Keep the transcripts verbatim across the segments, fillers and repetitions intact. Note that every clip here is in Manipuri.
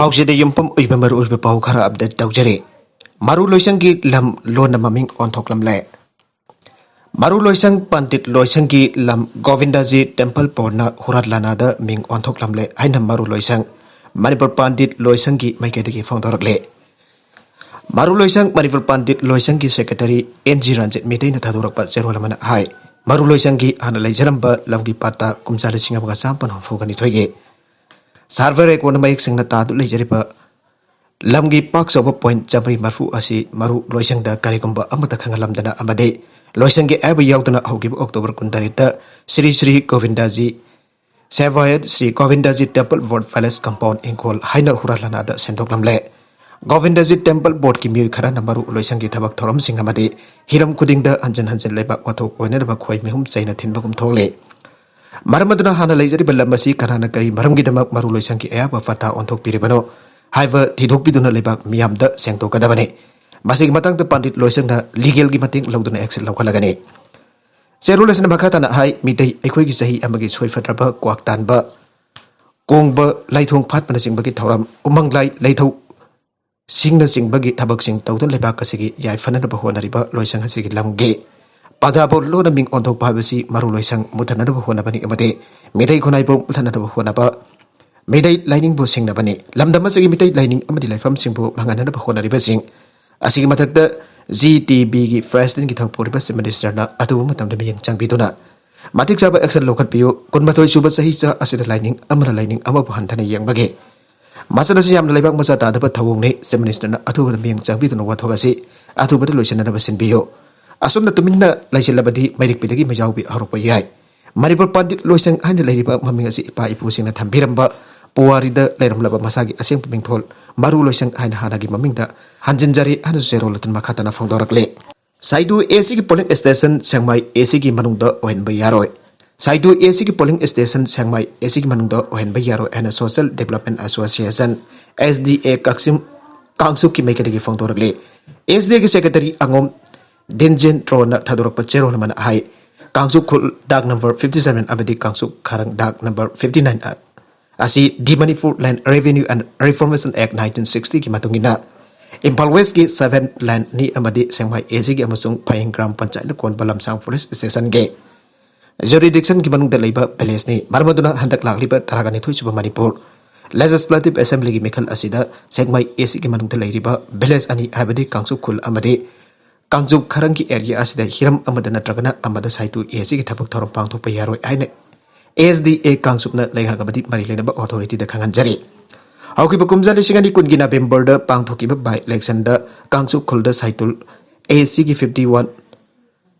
ꯄꯥꯎꯆꯦꯗ ꯌꯨꯝꯐꯝ ꯑꯣꯏꯕ ꯃꯔꯨꯑꯣꯏꯕ ꯄꯥꯎ ꯈꯔ ꯑꯞꯗꯦꯠ ꯇꯧꯖꯔꯤ꯫ ꯃꯔꯨ ꯂꯣꯏꯁꯪꯒꯤ ꯂꯝ ꯂꯣꯟꯅ ꯃꯃꯤꯡ ꯑꯣꯟꯊꯣꯛꯂꯝꯂꯦ꯫ ꯃꯔꯨ ꯂꯣꯏꯁꯪ ꯄꯟꯗꯤꯠ ꯂꯣꯏꯁꯪꯒꯤ ꯂꯝ ꯒꯣꯕꯤꯟꯗꯖꯤ ꯇꯦꯝꯄꯜ ꯕꯣꯔꯗꯅ ꯍꯨꯔꯥꯟ ꯂꯥꯟꯅꯗ ꯃꯤꯡ ꯑꯣꯟꯊꯣꯛꯂꯝꯂꯦ ꯍꯥꯏꯅ ꯃꯔꯨ ꯂꯣꯏꯁꯪ ꯃꯅꯤꯄꯨꯔ ꯄꯟꯗꯤꯠ ꯂꯣꯏꯁꯪꯒꯤ ꯃꯥꯏꯀꯩꯗꯒꯤ ꯐꯣꯡꯗꯣꯔꯛꯂꯦ꯫ ꯃꯔꯨ ꯂꯣꯏꯁꯪ ꯃꯅꯤꯄꯨꯔ ꯄꯟꯗꯤꯠ ꯂꯣꯏꯁꯪꯒꯤ ꯁꯦꯀ꯭ꯔꯦꯇꯔꯤ ꯑꯦꯟ ꯖꯤ ꯔꯟꯖꯤꯠ ꯃꯤꯇꯩꯅ ꯊꯥꯗꯣꯔꯛꯄ ꯆꯦꯔꯣꯜ ꯑꯃꯅ ꯍꯥꯏ, ꯃꯔꯨ ꯂꯣꯏꯁꯪꯒꯤ ꯍꯥꯟꯅ ꯂꯩꯖꯔꯝꯕ ꯂꯝꯒꯤ ꯄꯥꯇꯥ ꯀꯨꯝꯖꯥ ꯂꯤꯁꯤꯡ ꯑꯃꯒ ꯆꯥꯃꯥꯄꯟ ꯍꯨꯝꯐꯨꯒ ꯅꯤꯊꯣꯏꯒꯤ ꯁꯔꯚꯦ ꯔꯦꯀꯣꯔꯗ ꯃꯌꯦꯛ ꯁꯦꯡꯅ ꯇꯥꯗꯨꯅ ꯂꯩꯖꯔꯤꯕ ꯂꯝꯒꯤ ꯄꯥꯛ ꯆꯥꯎꯕ ꯄꯣꯏꯟꯠ ꯆꯥꯃꯔꯤ ꯃꯔꯤꯐꯨ ꯑꯁꯤ ꯃꯔꯨ ꯂꯣꯏꯁꯪꯗ ꯀꯔꯤꯒꯨꯝꯕ ꯑꯃꯠꯇ ꯈꯪꯍꯜꯂꯝꯗꯅ ꯑꯃꯗꯤ ꯂꯣꯏꯁꯪꯒꯤ ꯑꯌꯥꯕ ꯌꯥꯎꯗꯅ ꯍꯧꯈꯤꯕ ꯑꯣꯛꯇꯣꯕꯔ ꯀꯨꯟꯇꯔꯦꯠꯇ ꯁ꯭ꯔꯤ ꯁ꯭ꯔꯤ ꯒꯣꯕꯤꯟꯗꯖꯤ ꯁꯦꯕꯥꯌꯠ ꯁ꯭ꯔꯤ ꯒꯣꯕꯤꯟꯗꯖꯤ ꯇꯦꯝꯄꯜ ꯕꯣꯔꯗ ꯄꯦꯂꯦꯁ ꯀꯝꯄꯥꯎꯟ ꯏꯪꯈꯣꯜ ꯍꯥꯏꯅ ꯍꯨꯔꯥꯟ ꯂꯥꯟꯅꯗ ꯁꯦꯝꯗꯣꯛꯂꯝꯂꯦ꯫ ꯒꯣꯕꯤꯟꯗꯖꯤ ꯇꯦꯝꯄꯜ ꯕꯣꯔꯗꯀꯤ ꯃꯤꯑꯣꯏ ꯈꯔꯅ ꯃꯔꯨ ꯂꯣꯏꯁꯪꯒꯤ ꯊꯕꯛ ꯊꯧꯔꯝꯁꯤꯡ ꯑꯃꯗꯤ ꯍꯤꯔꯝ ꯈꯨꯗꯤꯡꯗ ꯍꯟꯖꯤꯟ ꯍꯟꯖꯤꯟ ꯂꯩꯕꯥꯛ ꯋꯥꯊꯣꯛ ꯑꯣꯏꯅꯅꯕ ꯈꯣꯏ ꯃꯤꯍꯨꯝ ꯆꯩꯅ ꯊꯤꯟꯕꯒꯨꯝ ꯊꯣꯛꯂꯦ꯫ ꯃꯔꯝ ꯑꯗꯨꯅ ꯍꯥꯟꯅ ꯂꯩꯖꯔꯤꯕ ꯂꯝ ꯑꯁꯤ ꯀꯅꯥꯅ ꯀꯔꯤ ꯃꯔꯝꯒꯤꯗꯃꯛ ꯃꯔꯨ ꯂꯣꯏꯁꯪꯒꯤ ꯑꯌꯥꯕ ꯄꯇꯥ ꯑꯣꯟꯊꯣꯛꯄꯤꯔꯤꯕꯅꯣ ꯍꯥꯏꯕ ꯊꯤꯗꯣꯛꯄꯤꯗꯨꯅ ꯂꯩꯕꯥꯛ ꯃꯤꯌꯥꯝꯗ ꯁꯦꯡꯗꯣꯛꯀꯗꯕꯅꯤ꯫ ꯃꯁꯤꯒꯤ ꯃꯇꯥꯡꯗ ꯄꯟꯗꯤꯠ ꯂꯣꯏꯁꯪꯅ ꯂꯤꯒꯦꯜꯒꯤ ꯃꯇꯦꯡ ꯂꯧꯗꯨꯅ ꯑꯦꯛꯁꯟ ꯂꯧꯈꯠꯂꯒꯅꯤ꯫ ꯆꯦꯔꯣꯜ ꯑꯁꯤꯅ ꯃꯈꯥ ꯇꯥꯅ ꯍꯥꯏ, ꯃꯤꯇꯩ ꯑꯩꯈꯣꯏꯒꯤ ꯆꯍꯤ ꯑꯃꯒꯤ ꯁꯣꯏꯐꯗ꯭ꯔꯕ ꯀ꯭ꯋꯥꯛ ꯇꯥꯟꯕ, ꯀꯣꯡꯕ, ꯂꯥꯏꯊꯣꯡ ꯐꯥꯠꯄꯅꯆꯤꯡꯕꯒꯤ ꯊꯧꯔꯝ, ꯎꯃꯪ ꯂꯥꯏ, ꯂꯩꯊꯧ ꯁꯤꯡꯅꯆꯤꯡꯕꯒꯤ ꯊꯕꯛꯁꯤꯡ ꯇꯧꯗꯨꯅ ꯂꯩꯕꯥꯛ ꯑꯁꯤꯒꯤ ꯌꯥꯏꯐꯅꯅꯕ ꯍꯣꯠꯅꯔꯤꯕ ꯂꯣꯏꯁꯪ ꯑꯁꯤꯒꯤ ꯂꯝꯒꯤ ꯄꯥꯗꯥꯕꯨ ꯂꯣꯟꯅ ꯃꯤꯡ ꯑꯣꯟꯊꯣꯛꯄ ꯍꯥꯏꯕꯁꯤ ꯃꯔꯨ ꯂꯣꯏꯁꯪ ꯃꯨꯠꯊꯅꯅꯕ ꯍꯣꯠꯅꯕꯅꯤ ꯑꯃꯗꯤ ꯃꯤꯇꯩ ꯈꯨꯟꯅꯥꯏꯕꯨ ꯃꯨꯠꯊꯅꯅꯕ ꯍꯣꯠꯅꯕ, ꯃꯤꯇꯩ ꯂꯥꯏꯅꯤꯡꯕꯨ ꯁꯤꯡꯅꯕꯅꯤ꯫ ꯂꯝꯗꯝ ꯑꯁꯤꯒꯤ ꯃꯤꯇꯩ ꯂꯥꯏꯅꯤꯡ ꯑꯃꯗꯤ ꯂꯥꯏꯐꯝꯁꯤꯡꯕꯨ ꯃꯥꯡꯍꯟꯅꯅꯕ ꯍꯣꯠꯅꯔꯤꯕꯁꯤꯡ ꯑꯁꯤꯒꯤ ꯃꯊꯛꯇ ꯖꯤ ꯇꯤ ꯕꯤꯒꯤ ꯄ꯭ꯔꯦꯁꯤꯗꯦꯟꯠꯀꯤ ꯊꯧ ꯄꯨꯔꯤꯕ ꯆꯤꯐ ꯃꯤꯅꯤꯁꯇꯔꯅ ꯑꯊꯨꯕ ꯃꯇꯝꯗ ꯃꯤꯠꯌꯦꯡ ꯆꯪꯕꯤꯗꯨꯅ ꯃꯇꯤꯛ ꯆꯥꯕ ꯑꯦꯛꯁꯟ ꯂꯧꯈꯠꯄꯤꯌꯨ꯫ ꯀꯨꯟꯃꯥꯊꯣꯏ ꯁꯨꯕ ꯆꯍꯤꯆꯥ ꯑꯁꯤꯗ ꯂꯥꯏꯅꯤꯡ ꯑꯃꯅ ꯂꯥꯏꯅꯤꯡ ꯑꯃꯕꯨ ꯍꯟꯊꯅ ꯌꯦꯡꯕꯒꯤ ꯃꯆꯠ ꯑꯁꯤ ꯌꯥꯝꯅ ꯂꯩꯕꯥꯛ ꯃꯆꯥ ꯇꯥꯗꯕ ꯊꯧꯑꯣꯡꯅꯤ꯫ ꯆꯤꯐ ꯃꯤꯅꯤꯁꯇꯔꯅ ꯑꯊꯨꯕꯗ ꯃꯤꯠꯌꯦꯡ ꯆꯪꯕꯤꯗꯨꯅ ꯋꯥꯊꯣꯛ ꯑꯁꯤ ꯑꯊꯨꯕꯗ ꯂꯣꯏꯁꯤꯟꯅꯅꯕ ꯁꯤꯟꯕꯤꯌꯨ꯫ ꯑꯁꯨꯝꯅ ꯇꯨꯃꯤꯟꯅ ꯂꯩꯁꯤꯜꯂꯕꯗꯤ ꯃꯩꯔꯤꯛꯄꯤꯗꯒꯤ ꯃꯩꯖꯥꯎꯕꯤ ꯍꯧꯔꯛꯄ ꯌꯥꯏ꯫ ꯃꯅꯤꯄꯨꯔ ꯄꯟꯗꯤꯠ ꯂꯣꯏꯁꯪ ꯍꯥꯏꯅ ꯂꯩꯔꯤꯕ ꯃꯃꯤꯡ ꯑꯁꯤ ꯏꯄꯥ ꯏꯄꯨꯁꯤꯡꯅ ꯊꯝꯕꯤꯔꯝꯕ ꯄꯨꯋꯥꯔꯤꯗ ꯂꯩꯔꯝꯂꯕ ꯃꯁꯥꯒꯤ ꯑꯁꯦꯡꯕ ꯃꯤꯡꯊꯣꯜ ꯃꯔꯨ ꯂꯣꯏꯁꯪ ꯍꯥꯏꯅ ꯍꯥꯟꯅꯒꯤ ꯃꯃꯤꯡꯗ ꯍꯟꯖꯤꯟꯖꯔꯤ ꯍꯥꯏꯅꯁꯨ ꯆꯦꯔꯣꯜ ꯑꯗꯨꯅ ꯃꯈꯥ ꯇꯥꯅ ꯐꯣꯡꯗꯣꯔꯛꯂꯤ꯫ ꯁꯥꯏꯗꯨ ꯑꯦ ꯁꯤꯒꯤ ꯄꯣꯂꯤꯡ ꯁ꯭ꯇꯦꯁꯟ ꯁꯦꯡꯃꯥꯏ ꯑꯦ ꯁꯤꯒꯤ ꯃꯅꯨꯡꯗ ꯑꯣꯏꯍꯟꯕ ꯌꯥꯔꯣꯏ꯫ ꯁꯥꯏꯗꯨ ꯑꯦ ꯁꯤꯒꯤ ꯄꯣꯂꯤꯡ ꯁ꯭ꯇꯦꯁꯟ ꯁꯦꯡꯃꯥꯏ ꯑꯦ ꯁꯤꯒꯤ ꯃꯅꯨꯡꯗ ꯑꯣꯏꯍꯟꯕ ꯌꯥꯔꯣꯏ ꯍꯥꯏꯅ social development association, S D A, Kakching ꯀꯥꯡꯆꯨꯞꯀꯤ ꯃꯥꯏꯀꯩꯗꯒꯤ ꯐꯣꯡꯗꯣꯔꯛꯂꯤ꯫ ꯑꯦꯁ ꯗꯤ ꯑꯦꯒꯤ ꯁꯦꯀ꯭ꯔꯦꯇꯔꯤ ꯑꯉꯣꯝ ꯗꯤꯟꯖꯦꯟ ꯇ꯭ꯔꯣꯅ ꯊꯥꯗꯣꯔꯛꯄ ꯆꯦꯔꯣꯜ ꯑꯃꯅ ꯍꯥꯏ, ꯀꯥꯡꯆꯨꯞ ꯈꯨꯜ ꯗꯥꯛ ꯅꯝꯕꯔ ꯐꯤꯐꯇꯤ ꯁꯚꯦꯟ ꯑꯃꯗꯤ ꯀꯥꯡꯆꯨꯞ ꯈꯥꯔꯪ ꯗꯥꯛ ꯅꯝꯕꯔ ꯐꯤꯐꯇꯤ ꯅꯥꯏꯟ ꯑꯁꯤ The Manipur Land Revenue and Reformation Act nineteen sixty ꯒꯤ ꯃꯇꯨꯡ ꯏꯟꯅ ꯏꯝꯐꯥꯜ ꯋꯦꯁꯀꯤ seven land ꯅꯤ ꯑꯃꯗꯤ ꯁꯦꯛꯃꯥꯏ A Cꯒꯤ ꯑꯃꯁꯨꯡ ꯐꯌꯦꯡ ꯒ꯭ꯔꯥꯝ ꯄꯟꯆꯥꯌꯠꯅ ꯀꯣꯟꯕ ꯂꯝꯁꯥꯡ forest stationꯒꯤ jurisdictionꯒꯤ ꯃꯅꯨꯡꯗ ꯂꯩꯕ village ꯅꯤ꯫ ꯃꯔꯝ ꯑꯗꯨꯅ ꯍꯟꯗꯛ ꯂꯥꯛꯂꯤꯕ ꯇꯔꯥꯒ ꯅꯤꯊꯣꯏ ꯁꯨꯕ ꯃꯅꯤꯄꯨꯔ Legislative Assemblyꯒꯤ ꯃꯤꯈꯜ ꯑꯁꯤꯗ ꯁꯦꯛꯃꯥꯏ A Cꯒꯤ ꯃꯅꯨꯡꯗ ꯂꯩꯔꯤꯕ village ꯑꯅꯤ, ꯍꯥꯏꯕꯗꯤ ꯀꯥꯡꯆꯨꯞ ꯈꯨꯜ ꯑꯃꯗꯤ ꯀꯥꯡꯆꯨꯞ ꯈꯔꯪꯒꯤ area ꯑꯁꯤꯗ ꯍꯤꯔꯝ ꯑꯃꯗ ꯅꯠꯇ꯭ꯔꯒꯅ ꯑꯃꯗ ꯁꯥꯏꯇꯨ A Cꯒꯤ ꯊꯕꯛ ꯊꯧꯔꯝ ꯄꯥꯡꯊꯣꯛꯄ ꯌꯥꯔꯣꯏ ꯍꯥꯏꯅ S D A ꯀꯥꯡꯆꯨꯞꯅ ꯂꯩꯉꯥꯛ ꯑꯃꯗꯤ ꯃꯔꯤ ꯂꯩꯅꯕ authorityꯗ ꯈꯪꯍꯟꯖꯔꯤ꯫ ꯍꯧꯈꯤꯕ ꯀꯨꯝꯖꯥ ꯂꯤꯁꯤꯡ ꯑꯅꯤ ꯀꯨꯟꯒꯤ Novemberꯗ ꯄꯥꯡꯊꯣꯛꯈꯤꯕ by electionꯗ ꯀꯥꯡꯆꯨꯞ ꯈꯨꯜꯗ ꯁꯥꯏꯇꯨ A Cꯒꯤ fifty one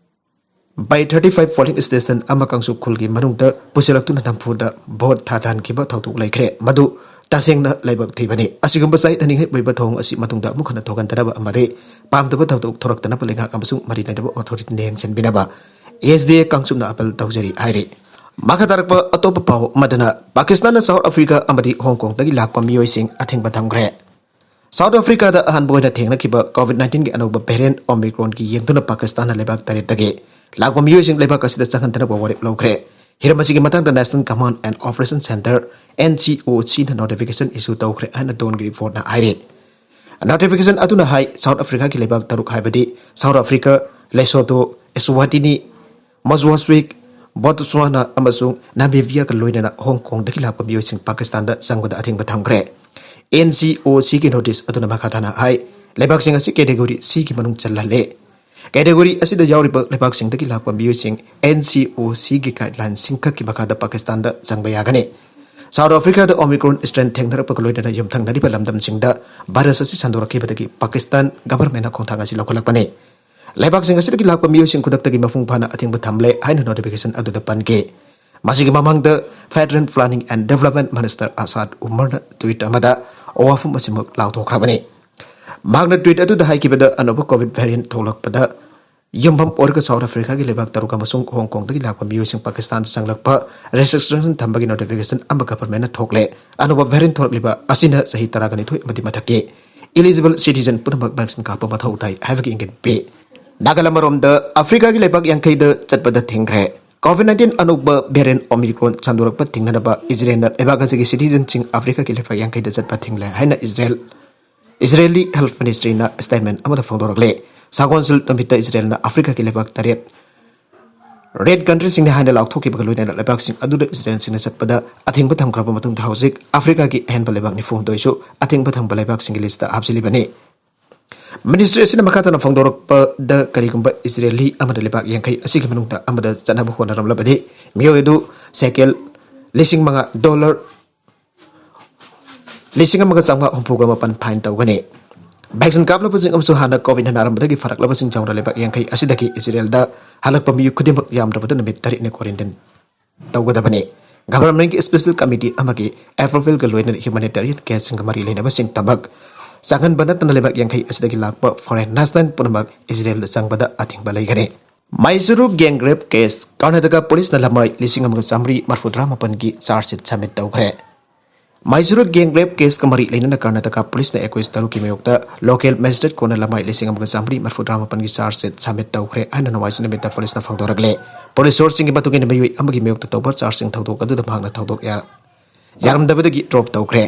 by thirty five polling station ꯑꯃ ꯀꯥꯡꯆꯨꯞ ꯈꯨꯜꯒꯤ ꯃꯅꯨꯡꯗ ꯄꯨꯁꯤꯜꯂꯛꯇꯨꯅ ꯅꯝꯐꯨꯗ vote ꯊꯥꯗꯍꯟꯈꯤꯕ ꯊꯧꯗꯣꯛ ꯂꯩꯈ꯭ꯔꯦ꯫ ꯃꯗꯨ ꯇꯁꯦꯡꯅ ꯂꯥꯏꯕꯛ ꯊꯤꯕꯅꯤ꯫ ꯑꯁꯤꯒꯨꯝꯕ ꯆꯌꯦꯠꯅꯅꯤꯡꯉꯥꯏ ꯑꯣꯏꯕ ꯊꯧꯑꯣꯡ ꯑꯁꯤ ꯃꯇꯨꯡꯗ ꯑꯃꯨꯛ ꯍꯟꯅ ꯊꯣꯛꯍꯟꯗꯅꯕ ꯑꯃꯗꯤ ꯄꯥꯝꯗꯕ ꯊꯧꯗꯣꯛ ꯊꯣꯔꯛꯇꯅꯕ ꯂꯩꯉꯥꯛ ꯑꯃꯁꯨꯡ ꯃꯔꯤ ꯂꯩꯅꯕ authorityꯅ ꯌꯦꯡꯁꯤꯟꯕꯤꯅꯕ S D A ꯀꯥꯡꯆꯨꯞꯅ appeal ꯇꯧꯖꯔꯤ ꯍꯥꯏꯔꯤ꯫ ꯃꯈꯥ ꯇꯥꯔꯛꯄ ꯑꯇꯣꯞꯄ ꯄꯥꯎ ꯑꯃꯗꯅ, ꯄꯥꯀꯤꯁꯇꯥꯟꯅ South Africa ꯑꯃꯗꯤ ꯍꯣꯡ ꯀꯣꯡꯗꯒꯤ ꯂꯥꯛꯄ ꯃꯤꯑꯣꯏꯁꯤꯡ ꯑꯊꯤꯡꯕ ꯊꯝꯈ꯭ꯔꯦ꯫ South Africaꯗ ꯑꯍꯥꯟꯕ ꯑꯣꯏꯅ ꯊꯦꯡꯅꯈꯤꯕ COVID nineteenꯒꯤ ꯑꯅꯧꯕ variant Omicronꯒꯤ ꯌꯦꯡꯗꯨꯅ ꯄꯥꯀꯤꯁꯇꯥꯟꯅ ꯂꯩꯕꯥꯛ ꯇꯔꯦꯠꯇꯒꯤ ꯂꯥꯛꯄ ꯃꯤꯑꯣꯏꯁꯤꯡ ꯂꯩꯕꯥꯛ ꯑꯁꯤꯗ ꯆꯪꯍꯟꯗꯅꯕ ꯋꯥꯔꯦꯞ ꯂꯧꯈ꯭ꯔꯦ꯫ ꯍꯤꯔꯝ ꯑꯁꯤꯒꯤ ꯃꯇꯥꯡꯗ National Command and Operation Centre, N C O Cꯅ notification issue ꯇꯧꯈ꯭ꯔꯦ ꯍꯥꯏꯅ Dawn Reportꯅ ꯍꯥꯏꯔꯤ꯫ Notification ꯑꯗꯨꯅ ꯍꯥꯏ, South Africaꯒꯤ ꯂꯩꯕꯥꯛ ꯇꯔꯨꯛ, ꯍꯥꯏꯕꯗꯤ South Africa, Lesotho, Eswatini, Mozambique, Botswana ꯑꯃꯁꯨꯡ Namibiaꯒ ꯂꯣꯏꯅꯅ ꯍꯣꯡ ꯀꯣꯡꯗꯒꯤ ꯂꯥꯛꯄ ꯃꯤꯑꯣꯏꯁꯤꯡ ꯄꯥꯀꯤꯁꯇꯥꯟꯗ ꯆꯪꯕꯗ ꯑꯊꯤꯡꯕ ꯊꯝꯈ꯭ꯔꯦ꯫ N C O Cꯒꯤ notice ꯑꯗꯨꯅ ꯃꯈꯥ ꯇꯥꯅ ꯍꯥꯏ, ꯂꯩꯕꯥꯛꯁꯤꯡ ꯑꯁꯤ category Cꯒꯤ ꯃꯅꯨꯡ ꯆꯜꯍꯜꯂꯦ꯫ Category ꯑꯁꯤꯗ ꯌꯥꯎꯔꯤꯕ ꯂꯩꯕꯥꯛꯁꯤꯡꯗꯒꯤ ꯂꯥꯛꯄ ꯃꯤꯑꯣꯏꯁꯤꯡ N C O Cꯒꯤ guidelineꯁꯤꯡ ꯈꯛꯀꯤ ꯃꯈꯥꯗ ꯄꯥꯀꯤꯁꯇꯥꯟꯗ ꯆꯪꯕ ꯌꯥꯒꯅꯤ꯫ South Africaꯗ Omicron strain ꯊꯦꯡꯅꯔꯛꯄꯒ ꯂꯣꯏꯅꯅ ꯌꯨꯝꯊꯪꯅꯔꯤꯕ ꯂꯝꯗꯝꯁꯤꯡꯗ virus ꯑꯁꯤ ꯁꯟꯗꯣꯔꯛꯈꯤꯕꯗꯒꯤ ꯄꯥꯀꯤꯁꯇꯥꯟ governmentꯅ ꯈꯣꯡꯊꯥꯡ ꯑꯁꯤ ꯂꯧꯈꯠꯂꯛꯄꯅꯤ꯫ ꯂꯩꯕꯥꯛꯁꯤꯡ ꯑꯁꯤꯗꯒꯤ ꯂꯥꯛꯄ ꯃꯤꯑꯣꯏꯁꯤꯡ ꯈꯨꯗꯛꯇꯒꯤ ꯃꯄꯨꯡ ꯐꯥꯅ ꯑꯊꯤꯡꯕ ꯊꯝꯂꯦ ꯍꯥꯏꯅ notification ꯑꯗꯨꯗ ꯄꯟꯈꯤ꯫ ꯃꯁꯤꯒꯤ ꯃꯃꯥꯡꯗ Federal Planning and Development Minister Asad Umarꯅ tweet ꯑꯃꯗ ꯋꯥꯐꯝ ꯑꯁꯤꯃꯛ ꯂꯥꯎꯊꯣꯛꯈ꯭ꯔꯕꯅꯤ꯫ ꯃꯍꯥꯛꯅ tweet ꯑꯗꯨꯗ ꯍꯥꯏꯈꯤꯕꯗ, ꯑꯅꯧꯕ COVID variant ꯊꯣꯛꯂꯛꯄꯗ ꯌꯨꯝꯐꯝ ꯑꯣꯏꯔꯒ South Africaꯒꯤ ꯂꯩꯕꯥꯛ ꯇꯔꯨꯛ ꯑꯃꯁꯨꯡ ꯍꯣꯡ ꯀꯣꯡꯗꯒꯤ ꯂꯥꯛꯄ ꯃꯤꯑꯣꯏꯁꯤꯡ ꯄꯥꯀꯤꯁꯇꯥꯟꯗ ꯆꯪꯂꯛꯄ restriction ꯊꯝꯕꯒꯤ notification ꯑꯃ governmentꯅ ꯊꯣꯛꯂꯦ꯫ ꯑꯅꯧꯕ variant ꯊꯣꯛꯂꯛꯂꯤꯕ ꯑꯁꯤꯅ ꯆꯍꯤ ꯇꯔꯥꯒ ꯅꯤꯊꯣꯏ ꯑꯃꯗꯤ ꯃꯊꯛꯀꯤ eligible citizen ꯄꯨꯝꯅꯃꯛ vaccine ꯀꯥꯞꯄ ꯃꯊꯧ ꯇꯥꯏ ꯍꯥꯏꯕꯒꯤ ꯏꯪꯒꯤꯠ ꯄꯤ꯫ ꯅꯥꯒꯥꯂꯦꯟ ꯑꯃꯔꯣꯝꯗ Africaꯒꯤ ꯂꯩꯕꯥꯛ ꯌꯥꯡꯈꯩꯗ ꯆꯠꯄꯗ ꯊꯤꯡꯈ꯭ꯔꯦ꯫ COVID nineteen ꯑꯅꯧꯕ variant Omicron ꯁꯟꯗꯣꯔꯛꯄ ꯊꯤꯡꯅꯅꯕ ꯏꯖꯔꯦꯜꯅ ꯂꯩꯕꯥꯛ ꯑꯁꯤꯒꯤ citizenꯁꯤꯡ ꯑꯐ꯭ꯔꯤꯀꯥꯒꯤ ꯂꯩꯄꯥꯛ ꯌꯥꯡꯈꯩꯗ ꯆꯠꯄ ꯊꯤꯡꯂꯦ ꯍꯥꯏꯅ ꯏꯖꯔꯦꯜ, Israeli Health Ministryꯅ statement ꯑꯃꯗ ꯐꯣꯡꯗꯣꯔꯛꯂꯦ꯫ ꯁꯒꯣꯜꯁꯦꯜ ꯅꯨꯃꯤꯠꯇ ꯏꯖꯔꯦꯜꯅ ꯑꯐ꯭ꯔꯤꯀꯥꯒꯤ ꯂꯩꯕꯥꯛ ꯇꯔꯦꯠ red countryꯁꯤꯡꯅꯤ ꯍꯥꯏꯅ ꯂꯥꯎꯊꯣꯛꯈꯤꯕꯒ ꯂꯣꯏꯅꯅ ꯂꯩꯕꯥꯛꯁꯤꯡ ꯑꯗꯨꯗ ꯏꯖꯔꯦꯜꯁꯤꯡꯅ ꯆꯠꯄꯗ ꯑꯊꯤꯡꯕ ꯊꯝꯈ꯭ꯔꯕ ꯃꯇꯨꯡꯗ ꯍꯧꯖꯤꯛ ꯑꯐ꯭ꯔꯤꯀꯥꯒꯤ ꯑꯍꯦꯟꯕ ꯂꯩꯕꯥꯛ ꯅꯤꯐꯨ ꯍꯨꯝꯗꯣꯏꯁꯨ ꯑꯊꯤꯡꯕ ꯊꯝꯕ ꯂꯩꯕꯥꯛꯁꯤꯡꯒꯤ listꯇ ꯍꯥꯞꯆꯤꯜꯂꯤꯕꯅꯤ꯫ Ministry ꯑꯁꯤꯅ ꯃꯈꯥ ꯇꯥꯅ ꯐꯣꯡꯗꯣꯔꯛꯄꯗ ꯀꯔꯤꯒꯨꯝꯕ ꯏꯖꯔꯦꯂꯤ ꯑꯃꯅ ꯂꯩꯕꯥꯛ ꯌꯥꯡꯈꯩ ꯑꯁꯤꯒꯤ ꯃꯅꯨꯡꯗ ꯑꯃꯗ ꯆꯠꯅꯕ ꯍꯣꯠꯅꯔꯝꯂꯕꯗꯤ ꯃꯤꯑꯣꯏ ꯑꯗꯨ ꯁꯦꯀꯦꯜ ꯂꯤꯁꯤꯡ ꯃꯉꯥ, dollar ꯂꯤꯁꯤꯡ ꯑꯃꯒ ꯆꯥꯝꯃꯉꯥ ꯍꯨꯝꯐꯨꯒ ꯃꯥꯄꯟ fine ꯇꯧꯒꯅꯤ꯫ Vaccine ꯀꯥꯞꯂꯕꯁꯤꯡ ꯑꯃꯁꯨꯡ ꯍꯥꯟꯅ COVID ꯅꯥꯔꯝꯕꯗꯒꯤ ꯐꯔꯛꯂꯕꯁꯤꯡ ꯌꯥꯎꯅ ꯂꯩꯕꯥꯛ ꯌꯥꯡꯈꯩ ꯑꯁꯤꯗꯒꯤ ꯏꯖꯔꯦꯜꯗ ꯍꯜꯂꯛꯄ ꯃꯤꯑꯣꯏ ꯈꯨꯗꯤꯡꯃꯛ ꯌꯥꯝꯗ꯭ꯔꯕꯗ ꯅꯨꯃꯤꯠ ꯇꯔꯦꯠꯅꯤ quarantine ꯇꯧꯒꯗꯕꯅꯤ꯫ Governmentꯀꯤ special committee ꯑꯃꯒꯤ approvalꯒ ꯂꯣꯏꯅꯅ humanitarian caseꯁꯤꯡꯒ ꯃꯔꯤ ꯂꯩꯅꯕꯁꯤꯡꯇꯃꯛ ꯆꯪꯍꯟꯕ ꯅꯠꯇꯅ ꯂꯩꯕꯥꯛ ꯌꯥꯡꯈꯩ ꯑꯁꯤꯗꯒꯤ ꯂꯥꯛꯄ foreign national ꯄꯨꯝꯅꯃꯛ ꯏꯖꯔꯦꯜꯗ ꯆꯪꯕꯗ ꯑꯊꯤꯡꯕ ꯂꯩꯒꯅꯤ꯫ ꯃꯥꯏꯖꯨꯔꯨ gang rape case, ꯀꯔꯅꯥꯇꯀꯥ ꯄꯨꯂꯤꯁꯅ ꯂꯃꯥꯏ ꯂꯤꯁꯤꯡ ꯑꯃꯒ ꯆꯥꯃꯔꯤ ꯃꯔꯤꯐꯨꯇꯔꯥ ꯃꯥꯄꯟꯒꯤ charge sheet submit ꯇꯧꯈ꯭ꯔꯦ꯫ ꯃꯥꯏꯖꯨꯔꯨ gang rape caseꯀ ꯃꯔꯤ ꯂꯩꯅꯅ ꯀꯔꯅꯥꯇꯀꯥ ꯄꯨꯂꯤꯁꯅ accused ꯇꯔꯨꯛꯀꯤ ꯃꯥꯌꯣꯛꯇ local magistrate courtꯅ ꯂꯃꯥꯏ ꯂꯤꯁꯤꯡ ꯑꯃꯒ ꯆꯥꯃꯔꯤ ꯃꯔꯤꯐꯨꯇꯔꯥ ꯃꯥꯄꯟꯒꯤ charge sheet submit ꯇꯧꯈ꯭ꯔꯦ ꯍꯥꯏꯅ ꯅꯣꯡꯃꯥꯏꯖꯤꯡ ꯅꯨꯃꯤꯠꯇ ꯄꯨꯂꯤꯁꯅ ꯐꯣꯡꯗꯣꯔꯛꯂꯦ꯫ ꯄꯨꯂꯤꯁ sourceꯁꯤꯡꯒꯤ ꯃꯇꯨꯡ ꯏꯟꯅ ꯃꯤꯑꯣꯏ ꯑꯃꯒꯤ ꯃꯥꯌꯣꯛꯇ ꯇꯧꯕ chargeꯁꯤꯡ ꯊꯧꯗꯣꯛ ꯑꯗꯨꯗ ꯃꯍꯥꯛꯅ ꯊꯧꯗꯣꯛ ꯌꯥ-, ꯌꯥꯔꯝꯗꯕꯗꯒꯤ drop ꯇꯧꯈ꯭ꯔꯦ꯫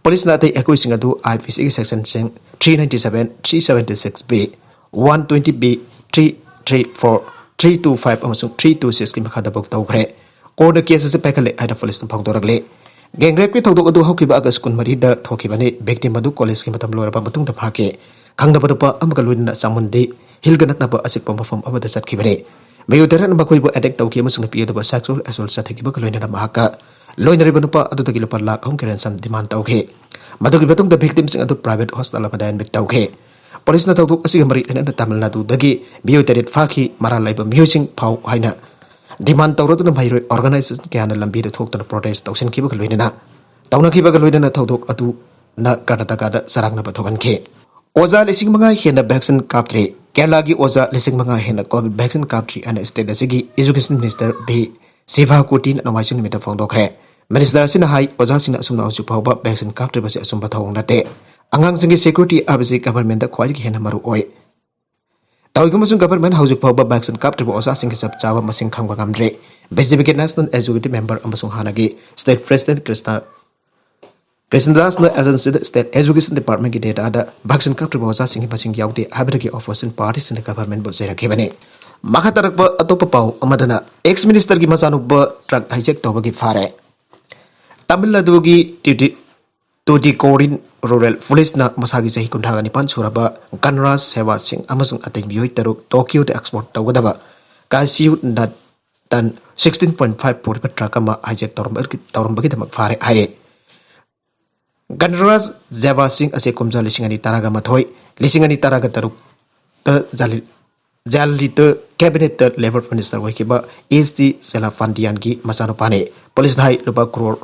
ꯄꯨꯂꯤꯁꯅ ꯑꯇꯩ accused ꯁꯤꯡ ꯑꯗꯨ IPCꯒꯤ sectionꯁꯤꯡ three ninety seven, three seventy six B, one twenty B, three three four, three two five ꯑꯃꯁꯨꯡ three two sixꯀꯤ ꯃꯈꯥꯗ book ꯇꯧꯈ꯭ꯔꯦ꯫ Courtꯅ case ꯑꯁꯤ ꯄꯥꯏꯈꯠꯂꯦ ꯍꯥꯏꯅ ꯄꯨꯂꯤꯁꯅ ꯐꯣꯡꯗꯣꯔꯛꯂꯤ꯫ Gang rapeꯀꯤ ꯊꯧꯗꯣꯛ ꯑꯗꯨ ꯍꯧꯈꯤꯕ August ꯀꯨꯟꯃꯔꯤꯗ ꯊꯣꯛꯈꯤꯕꯅꯤ꯫ Victim ꯑꯗꯨ collegeꯀꯤ ꯃꯇꯝ ꯂꯣꯏꯔꯕ ꯃꯇꯨꯡꯗ ꯃꯍꯥꯛꯀꯤ ꯈꯪꯅꯕ ꯅꯨꯄꯥ ꯑꯃꯒ ꯂꯣꯏꯅꯅ ꯆꯥꯃꯨꯟꯗꯤ ꯍꯤꯜꯒ ꯅꯛꯅꯕ ꯑꯆꯤꯛꯄ ꯃꯐꯝ ꯑꯃꯗ ꯆꯠꯈꯤꯕꯅꯤ꯫ ꯃꯤꯑꯣꯏ ꯇꯔꯦꯠꯅ ꯃꯈꯣꯏꯕꯨ attack ꯇꯧꯈꯤ ꯑꯃꯁꯨꯡ ꯅꯨꯄꯤ ꯑꯗꯨꯕꯨ sexual assault ꯆꯠꯊꯈꯤꯕꯒ ꯂꯣꯏꯅꯅ ꯃꯍꯥꯛꯀ ꯂꯣꯏꯅꯔꯤꯕ ꯅꯨꯄꯥ ꯑꯗꯨꯗꯒꯤ ꯂꯨꯄꯥ ꯂꯥꯈ ꯑꯍꯨꯝꯒꯤ ransom demand ꯇꯧꯈꯤ꯫ ꯃꯗꯨꯒꯤ ꯃꯇꯨꯡꯗ victimꯁꯤꯡ ꯑꯗꯨ private hostel ꯑꯃꯗ admit ꯇꯧꯈꯤ꯫ ꯄꯨꯂꯤꯁꯅ ꯊꯧꯗꯣꯛ ꯑꯁꯤꯒ ꯃꯔꯤ ꯂꯩꯅꯅ ꯇꯥꯃꯤꯜ ꯅꯥꯗꯨꯗꯒꯤ ꯃꯤꯑꯣꯏ ꯇꯔꯦꯠ ꯐꯥꯈꯤ, ꯃꯔꯥꯜ ꯂꯩꯕ ꯃꯤꯑꯣꯏꯁꯤꯡ ꯐꯥꯎ ꯍꯥꯏꯅ demand ꯇꯧꯔꯗꯨꯅ ꯃꯍꯩꯔꯣꯏ organization ꯀꯌꯥꯅ ꯂꯝꯕꯤꯗ ꯊꯣꯛꯇꯨꯅ protest ꯇꯧꯁꯤꯟꯈꯤꯕꯒ ꯂꯣꯏꯅꯅ, ꯇꯧꯅꯈꯤꯕꯒ ꯂꯣꯏꯅꯅ ꯊꯧꯗꯣꯛ ꯑꯗꯨꯅ ꯀꯔꯅꯥꯇꯀꯥꯗ ꯆꯔꯥꯡꯅꯕ ꯊꯣꯛꯍꯟꯈꯤ꯫ ꯑꯣꯖꯥ ꯂꯤꯁꯤꯡ ꯃꯉꯥ ꯍꯦꯟꯅ vaccine ꯀꯥꯞꯇ꯭ꯔꯤ꯫ ꯀꯦꯔꯂꯥꯒꯤ ꯑꯣꯖꯥ ꯂꯤꯁꯤꯡ ꯃꯉꯥ ꯍꯦꯟꯅ COVID vaccine ꯀꯥꯞꯇ꯭ꯔꯤ ꯍꯥꯏꯅ state ꯑꯁꯤꯒꯤ education minister ꯚꯤ ꯁꯤꯚꯥꯀꯨꯇꯤꯅ ꯅꯣꯡꯃꯥꯏꯖꯤꯡ ꯅꯨꯃꯤꯠꯇ ꯐꯣꯡꯗꯣꯛꯈ꯭ꯔꯦ꯫ Minister ꯑꯁꯤꯅ ꯍꯥꯏ, ꯑꯣꯖꯥꯁꯤꯡꯅ ꯑꯁꯨꯝꯅ ꯍꯧꯖꯤꯛ ꯐꯥꯎꯕ vaccine ꯀꯥꯞꯇ꯭ꯔꯤꯕꯁꯤ ꯑꯆꯨꯝꯕ ꯊꯧꯑꯣꯡ ꯅꯠꯇꯦ꯫ ꯑꯉꯥꯡꯁꯤꯡꯒꯤ security ꯍꯥꯏꯕꯁꯤ governmentꯗ ꯈ꯭ꯋꯥꯏꯗꯒꯤ ꯍꯦꯟꯅ ꯃꯔꯨ ꯑꯣꯏ꯫ ꯇꯧꯏꯒꯨꯝꯕꯁꯨꯡ government ꯍꯧꯖꯤꯛ ꯐꯥꯎꯕ vaccine ꯀꯥꯞꯇ꯭ꯔꯤꯕ ꯑꯣꯖꯥꯁꯤꯡꯒꯤ ꯆꯞ ꯆꯥꯕ ꯃꯁꯤꯡ ꯈꯪꯕ ꯉꯝꯗ꯭ꯔꯤ꯫ BJPꯒꯤ National Executive Member ꯑꯃꯁꯨꯡ ꯍꯥꯟꯅꯒꯤ State President Krishna ꯀ꯭ꯔꯤꯁꯅꯗꯥꯁꯅ Assistant State Education Departmentꯀꯤ dataꯗ vaccine ꯀꯥꯞꯇ꯭ꯔꯤꯕ ꯑꯣꯖꯥꯁꯤꯡꯒꯤ ꯃꯁꯤꯡ ꯌꯥꯎꯗꯦ ꯍꯥꯏꯕꯗꯒꯤ opposition partyꯁꯤꯡꯅ governmentꯕꯨ ꯆꯩꯔꯛꯈꯤꯕꯅꯤ꯫ ꯃꯈꯥ ꯇꯥꯔꯛꯄ ꯑꯇꯣꯞꯄ ꯄꯥꯎ ꯑꯃꯗꯅ, ex ministerꯒꯤ ꯃꯆꯥꯅꯨꯄꯥ truck hijack ꯇꯧꯕꯒꯤ ꯐꯥꯔꯦ꯫ ꯇꯥꯃꯤꯜ ꯅꯥꯗꯨꯒꯤ ꯇꯨꯇꯤ-, ꯇꯨꯇꯤꯀꯣꯔꯤꯟ Rural Policeꯅ ꯃꯁꯥꯒꯤ ꯆꯍꯤ ꯀꯨꯟꯊ꯭ꯔꯥꯒ ꯅꯤꯄꯥꯟ ꯁꯨꯔꯕ ꯒꯟꯔꯥꯖ ꯁꯦꯕꯥ ꯁꯤꯡ ꯑꯃꯁꯨꯡ ꯑꯇꯩ ꯃꯤꯑꯣꯏ ꯇꯔꯨꯛ ꯇꯣꯀꯤꯌꯣꯗ export ꯇꯧꯒꯗꯕ cashew nut ton sixteen point five ꯄꯨꯔꯤꯕ truck ꯑꯃ hijack ꯇꯧꯔꯝꯕ-, ꯇꯧꯔꯝꯕꯒꯤꯗꯃꯛ ꯐꯥꯔꯦ ꯍꯥꯏꯔꯦ꯫ ꯒꯟꯔꯥꯖ ꯖꯦꯕꯥ ꯁꯤꯡ ꯑꯁꯤ ꯀꯨꯝꯖꯥ ꯂꯤꯁꯤꯡ ꯑꯅꯤ ꯇꯔꯥꯒ ꯃꯥꯊꯣꯏ, ꯂꯤꯁꯤꯡ ꯑꯅꯤ ꯇꯔꯥꯒ ꯇꯔꯨꯛꯇ ꯖꯥꯂꯤ-, ꯖꯥꯂꯤꯇ cabinet level minister ꯑꯣꯏꯈꯤꯕ S T ꯆꯦꯂꯥꯄꯥꯟꯗꯤꯌꯥꯟꯒꯤ ꯃꯆꯥꯅꯨꯄꯥꯅꯤ꯫ Policeꯅ ꯍꯥꯏ ꯂꯨꯄꯥ crore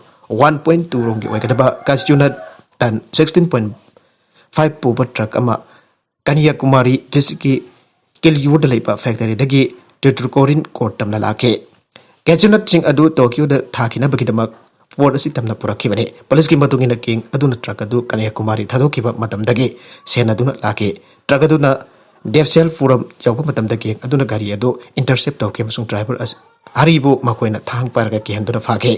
one point two ꯔꯣꯝꯒꯤ ꯑꯣꯏꯒꯗꯕ cashew nut ton sixteen point five ꯄꯨꯕ truck ꯑꯃ ꯀꯟꯌꯥꯀꯨꯃꯥꯔꯤ districtꯀꯤ ꯀꯤꯂꯤꯌꯨꯔꯗ ꯂꯩꯕ factoryꯗꯒꯤ ꯇꯨꯇꯤꯀꯣꯔꯤꯟ ꯀꯣꯔꯠ ꯇꯝꯅ ꯂꯥꯛꯈꯤ꯫ Cashew nutꯁꯤꯡ ꯑꯗꯨ ꯇꯣꯀꯤꯌꯣꯗ ꯊꯥꯈꯤꯅꯕꯒꯤꯗꯃꯛ port ꯑꯁꯤ ꯇꯝꯅ ꯄꯨꯔꯛꯈꯤꯕꯅꯤ꯫ Policeꯀꯤ ꯃꯇꯨꯡ ꯏꯟꯅ gang ꯑꯗꯨꯅ truck ꯑꯗꯨ ꯀꯟꯌꯥꯀꯨꯃꯥꯔꯤ ꯊꯥꯗꯣꯛꯈꯤꯕ ꯃꯇꯝꯗꯒꯤ ꯁꯦꯟꯅꯗꯨꯅ ꯂꯥꯛꯈꯤ꯫ Truck ꯑꯗꯨꯅ ꯗꯦꯞꯁꯦꯜ ꯄꯨꯔꯝ ꯌꯧꯕ ꯃꯇꯝꯗ gang ꯑꯗꯨꯅ ꯒꯥꯔꯤ ꯑꯗꯨ intercept ꯇꯧꯈꯤ ꯑꯃꯁꯨꯡ driver ꯑꯁꯤ, ꯑꯔꯤꯕꯨ ꯃꯈꯣꯏꯅ ꯊꯥꯡ ꯄꯥꯏꯔꯒ ꯀꯤꯍꯟꯗꯨꯅ ꯐꯥꯈꯤ꯫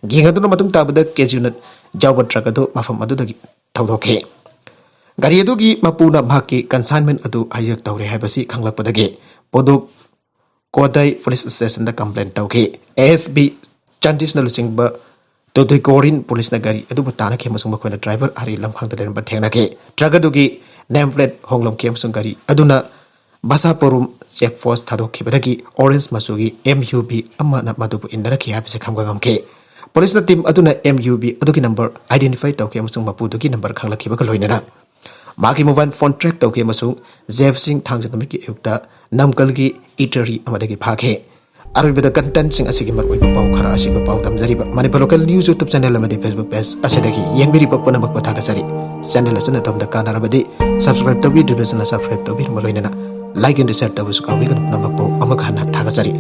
Gang ꯑꯗꯨꯅ ꯃꯇꯨꯡ ꯇꯥꯕꯗ cashew nut ꯌꯥꯎꯕ truck ꯑꯗꯨ ꯃꯐꯝ ꯑꯗꯨꯗꯒꯤ ꯊꯧꯗꯣꯛꯈꯤ꯫ ꯒꯥꯔꯤ ꯑꯗꯨꯒꯤ ꯃꯄꯨꯅ ꯃꯍꯥꯛꯀꯤ consignment ꯑꯗꯨ hijack ꯇꯧꯔꯦ ꯍꯥꯏꯕꯁꯤ ꯈꯪꯂꯛꯄꯗꯒꯤ ꯄꯨꯗꯨꯛ ꯀꯣꯗꯥꯏ police stationꯗ complaint ꯇꯧꯈꯤ꯫ ASP ꯆꯥꯟꯗꯤꯁꯅ ꯂꯨꯆꯤꯡꯕ ꯇꯨꯇꯤꯀꯣꯔꯤꯟ policeꯅ ꯒꯥꯔꯤ ꯑꯗꯨꯕꯨ ꯇꯥꯟꯅꯈꯤ ꯑꯃꯁꯨꯡ ꯃꯈꯣꯏꯅ driver ꯑꯔꯤ ꯂꯝꯈꯥꯡꯗ ꯂꯩꯔꯝꯕ ꯊꯦꯡꯅꯈꯤ꯫ Truck ꯑꯗꯨꯒꯤ name plate ꯍꯣꯡꯂꯝꯈꯤ ꯑꯃꯁꯨꯡ ꯒꯥꯔꯤ ꯑꯗꯨꯅ ꯕꯁꯥꯄꯨꯔꯨꯝ check post ꯊꯥꯗꯣꯛꯈꯤꯕꯗꯒꯤ orange ꯃꯆꯨꯒꯤ MUV ꯑꯃꯅ ꯃꯗꯨꯕꯨ ꯏꯟꯅꯔꯛꯈꯤ ꯍꯥꯏꯕꯁꯤ ꯈꯪꯕ ꯉꯝꯈꯤ꯫ Policeꯅ team ꯑꯗꯨꯅ MUV ꯑꯗꯨꯒꯤ number identify ꯇꯧꯈꯤ ꯑꯃꯁꯨꯡ ꯃꯄꯨꯗꯨꯒꯤ number ꯈꯪꯂꯛꯈꯤꯕꯒ ꯂꯣꯏꯅꯅ ꯃꯍꯥꯛꯀꯤ mobile phone track ꯇꯧꯈꯤ ꯑꯃꯁꯨꯡ ꯖꯦꯕ ꯁꯤꯡ ꯊꯥꯡꯖ ꯅꯨꯃꯤꯠꯀꯤ ꯑꯌꯨꯛꯇ ꯅꯝꯀꯜꯒꯤ eatery ꯑꯃꯗꯒꯤ ꯐꯥꯈꯤ꯫ ꯑꯔꯣꯏꯕꯗ contentꯁꯤꯡ ꯑꯁꯤꯒꯤ ꯃꯔꯨꯑꯣꯏꯕ ꯄꯥꯎ ꯈꯔ ꯑꯁꯤꯕ ꯄꯥꯎ ꯇꯝꯖꯔꯤꯕ Manipur Local News YouTube channel ꯑꯃꯗꯤ Facebook page ꯑꯁꯤꯗꯒꯤ ꯌꯦꯡꯕꯤꯔꯤꯕ ꯄꯨꯝꯅꯃꯛꯄꯨ ꯊꯥꯒꯠꯆꯔꯤ꯫ Channel ꯑꯁꯤꯅ ꯑꯗꯣꯝꯗ ꯀꯥꯟꯅꯔꯕꯗꯤ subscribe ꯇꯧꯕꯤꯗ꯭ꯔꯤꯕꯁꯤꯡꯅ subscribe ꯇꯧꯕꯤꯔꯝꯕ ꯂꯣꯏꯅꯅ like and share ꯇꯧꯕꯁꯨ ꯀꯥꯎꯕꯤꯒꯅꯨ꯫ ꯄꯨꯝꯅꯃꯛꯄꯨ ꯑꯃꯨꯛ ꯍꯟꯅ ꯊꯥꯒꯠꯆꯔꯤ꯫